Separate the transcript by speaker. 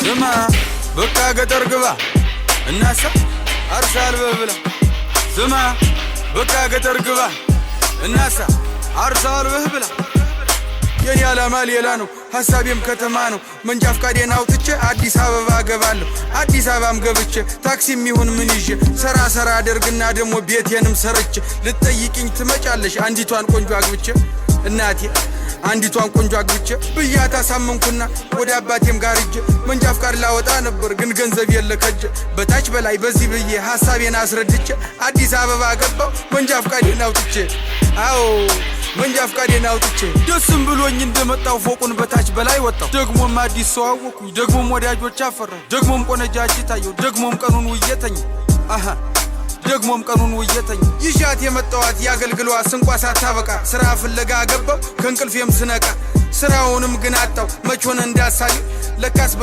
Speaker 1: ስማ፣ በቃ ገጠር ግባ እናሳ አርሳ አልበህ ብላ። ስማ፣ በቃ ገጠር ግባ እናሳ አርሳ አልበህ ብላ። የኔ ዓላማ ሌላ ነው፣ ሐሳቤም ከተማ ነው። መንጃ ፍቃዴን አውጥቼ አዲስ አበባ ገባለሁ። አዲስ አበባም ገብቼ ታክሲም ይሁን ምን ይዤ ሰራ ሰራ አደርግና ደግሞ ቤቴንም ሰርቼ ልትጠይቅኝ ትመጫለሽ አንዲቷን ቆንጆ አግብቼ። እናቴ፣ አንዲቷን ቆንጆ አግብቼ ብያት አሳመንኩና ወደ አባቴም ጋር እጄ መንጃ ፍቃድ ላወጣ ነበር፣ ግን ገንዘብ የለ ከጄ። በታች በላይ በዚህ ብዬ ሐሳቤን አስረድቼ አዲስ አበባ ገባው መንጃ ፍቃዴን አውጥቼ። አዎ፣ መንጃ ፍቃዴን አውጥቼ ደስም ብሎኝ እንደመጣው ፎቁን በታች በላይ ወጣው። ደግሞም አዲስ ሰው አወኩኝ። ደግሞም ወዳጆች አፈራሁ። ደግሞም ቆነጃጅት ታየው። ደግሞም ቀኑን ውዬ ተኛሁ። አሃ፣ ደግሞም ቀኑን ውዬ ተኛሁ። ይዣት የመጣዋት የአገልግሏ ስንቋ ሳታበቃ ስራ ፍለጋ ገባው ከእንቅልፌም ስነቃ። ስራውንም ግን አጣው። መች ሆነ እንዳሳቢ ለካስ።